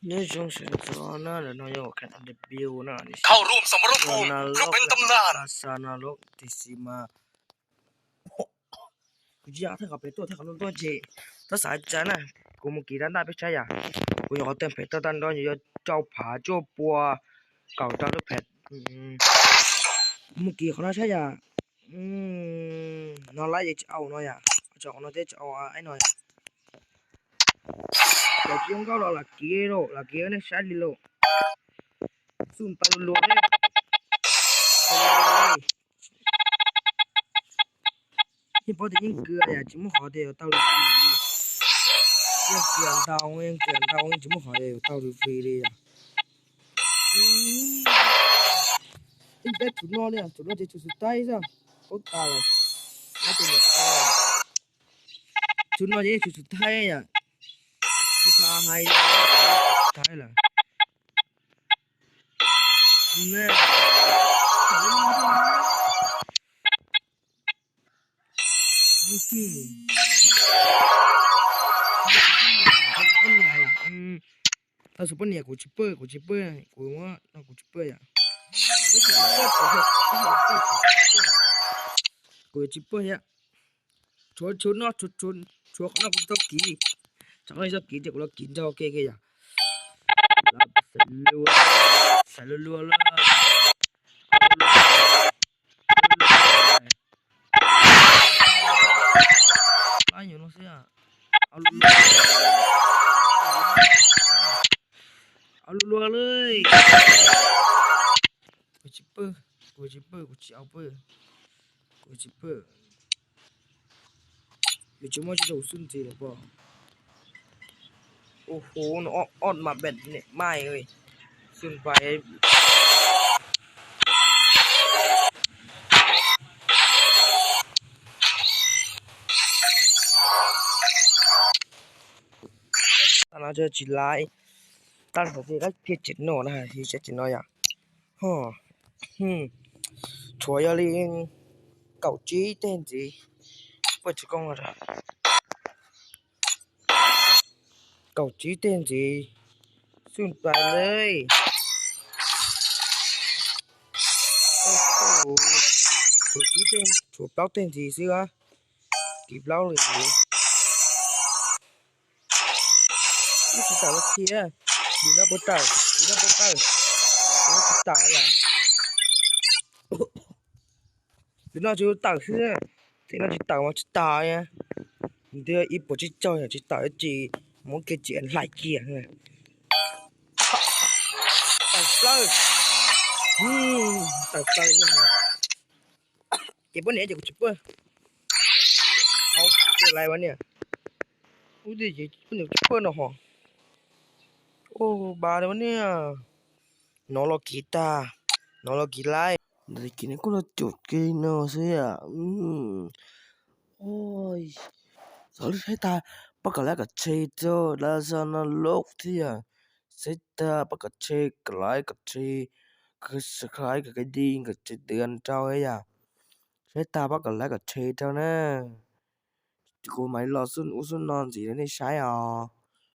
ໃນຊ່ວງເຊີນຊອນນະ ແລ້ວນ້ອງຍັງອອກແຄນອັນເດບິວນະ ນີ້ ເຂົ້າຮ່ວມສມະລະພູມ ເພື່ອເປັນຕຳນານ ລາຊານະລົກທີ່ຊິມາ ກູຢາກແທ້ເຂົາໄປຕົວະແທ້ເຂົາລົງຕົວະເຈ ຕາສາຈານະ ກູມຸກີດ້ານດ້ານເປັກຊາຍາ ກູຢາກເຕັມເພຈເຕົ້າດ້ານດ້ອນ ເຈົ້າຜາໂຈ້ປົວ ເກົ່າເຈົ້າແພັດ ອືມ ກູມຸກີເຂົານະຊາຍາ ອືມ ນອນໄລເຈເອົາໜ້ອຍອະ ເຈົ້າເອົາໜ້ອຍເຈເອົາອ້າຍໜ້ອຍ ແຕ່ຈິງເຂົາລະລະເກໂລ ລະເກໂລ ຊາລີໂລ ຊຸນໄປລົວໆເລີຍ ເຮັດພໍແຕ່ຍິງເກືອຍາ ຈິມາຂໍແຕ່ເຕົ້າ ຍິງເກືອຍາ ເຈົ້າຍິງເກືອຍາ ຈິມາຂໍແຕ່ເຕົ້າຟຣີເລີຍ ອືມ ຍິງແຕ່ຊຸດນອນເລີຍ ຊຸດນອນເຈຊຸດສຸດທ້າຍຊະ ໂອ້ຕາຍ ເອົາຕົວນີ້ ຊຸດນອນເຈຊຸດສຸດທ້າຍອະ ສຸດທ້າຍ ທ້າຍລະ ແນ່ ອືມ ອືມ ຖ້າຊຸບເປີເນຍ ກູຊິເປີ ກູຊິເປີ ກູວ່າ ເນາະ ກູຊິເປີອະ ກູຊິເປີອະ ຊວນ ຊວນເນາະ ຊວນ ຊວນ ຊວນເນາະ ກູຕ້ອງກີ ຈັກໜ້ອຍຕ້ອງກີ ຈັກລະກິນ ເຈົ້າເກ ເກຍາ ໃສ່ລົວໆ ໃສ່ລົວໆເລີຍ ຫຼາຍຢູ່ເນາະເສຍ ເອົາລົວໆ ເອົາລົວໆເລີຍ ກູຊິເປີ ກູຊິເປີ ກູຊິເອົາເປີ ກູຊິເປີ ເປັນຊົ່ວໂມງຈະໂດນຊຸນຈີແລ້ວບໍ່ ໂອ້ໂຫ ອອດ ອອດມາແບບນີ້ ມາເອີຍ ຊຸນໄປ ຕານເຮົາຈະຊິໄລ່ ຕານເຮົາຈະໄລ່ເຈັດເຈັດໂນນະ ເຈັດເຈັດໂນຍາ ໂອ້ ຫືມ ໂຖຍາລີ ເກົ້າຈີເຕັນຈີ ເປີດຊື່ກ້ອງລະ ເກົ້າຈີເຕັນຈີ ຊຸນໄປເລີຍ ໂອ້ໂຫ ໂຖຍຈີເຕັນ ໂຖຍເປົ່າເຕັນຈີເສືອ ກີບເລົ່າເລີຍ ນີ້ຊິຕາຍແລ້ວເຄຍ ດີນະບໍ່ຕາຍ ດີນະບໍ່ຕາຍ ໂອ້ ຊິຕາຍອະ ດີນະຊິຕາຍເຊຍ ດີນະຊິຕາຍ ວ່າຊິຕາຍອະ ເດີ ອີໂປຈິເຈົ້າຊິຕາຍຈີ ມົນເກຈີອັນຫຼາຍເກຍ ຕາຍເລີຍ ອືມ ຕາຍເລີຍ ເຈັບບໍ່ແນ່ ເຈັບບໍ່ແນ່ ເຈັບບໍ່ແນ່ ເອົາ ເປັນໄລວະເນຍ ໂອ້ຍ ເຈັບບໍ່ແນ່ ເຈັບບໍ່ແນ່ເນາະ ໂອ້ ບາດແລ້ວວະເນຍ ນອລະກີຕາ ນອລະກີໄລ ໄດ້ກິນໃນຄົນລະຈຸດກີເນາະເສຍ ອືມ ໂອ້ຍ ສາວໄຊຕາ ປາກກະແລກກະເຊໂຕ ລາຊານະລົກເສຍ ເຊຕາ ປາກກະເຊ ກະໄລກະເຊ Subscribe ກະກະດິ່ງ ກະແຈ້ງເຕືອນເຈົ້າເອີຍ ເຊຕາ ປາກກະແລກກະເຊໂຕນະ ໂກໄມລໍຊຸນອຸຊຸນນອນຊິໄດ້ໃຊ້ເອົາ